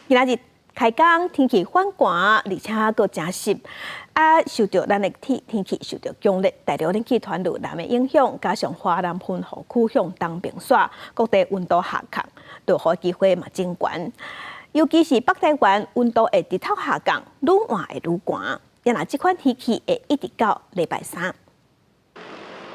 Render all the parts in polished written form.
今仔日開工天氣反寒，而且閣誠濕，啊，受著咱的天氣受著強烈大陸冷氣團落南的影響，加上華南雲雨區向東爿徙，各地溫度下降，落雨機會嘛真懸。尤其是北台灣溫度會直透下降，愈晚會愈寒。啊若這款天氣會一直到禮拜三。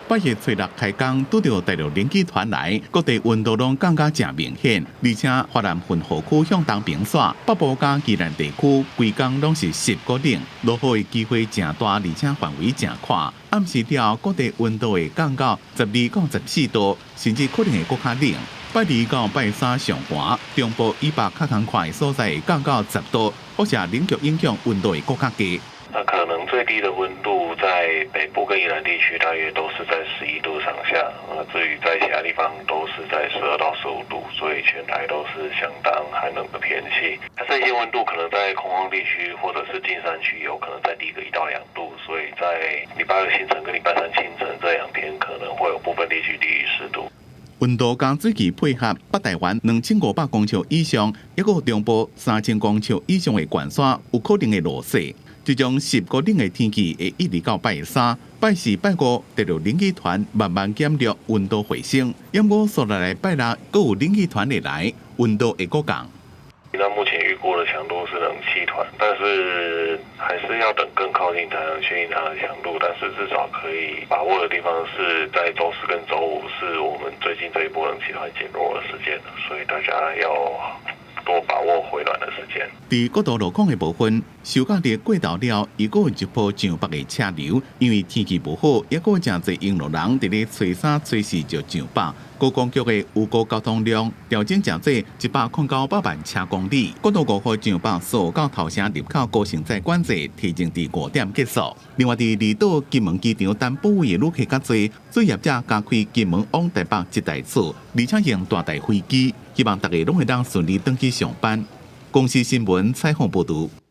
八月初六開工，拄著大陸冷氣團來，各地溫度攏降甲誠明顯，而且華南雲雨區向東爿徙，北部佮宜蘭地區規工攏是濕閣冷，落雨的機會誠大，而且範圍誠闊。暗時了後，各地溫度會降到12到14度，甚至可能會閣較冷。拜二到拜三上寒，中部以北較空曠的所在會降到10度，輻射冷卻影響溫度會閣較低。那可能最低的溫度在北部跟宜蘭地區，大約都是在11度上下。那至於在其他地方都是在12到15度，所以全台都是相當寒冷的天氣。它最低溫度可能在空曠地區或者是近山區有可能再低個1到2度，所以在禮拜二清晨跟禮拜三清晨這兩天可能會有部分地區低於10度。溫度佮水汽配合，北台灣2500公尺以上，抑閣中部3000公尺以上的懸山有可能會落雪。這種濕閣冷的天氣會一直到拜三、拜四、拜五，大陸冷氣團慢慢減弱，溫度回升。毋過紲落來拜六，閣有冷氣團會來，溫度會閣降。那目前預估的強度是冷氣團，但是還是要等更靠近才能確定它的強度。但是至少可以把握的地方是在週四跟週五，是我們最近這一波冷氣團減弱的時間，所以大家要多把握回暖的時間。佇國道路況的部分，收假日過頭了，猶閣有一波上北的車流，因為天氣無好，猶閣誠濟用路人佇咧初三、初四就上北。觀光局的預估交通量調整成做109萬車公里。國道5號上北蘇澳到頭城入口高盛載管制提前佇5點結束。另外，佇離島金門機場等泊位的旅客較濟，所以業者加開金門往台北這台次，而且用大台飛機，希望大家攏會當順利轉去上班。公視新聞採訪報導。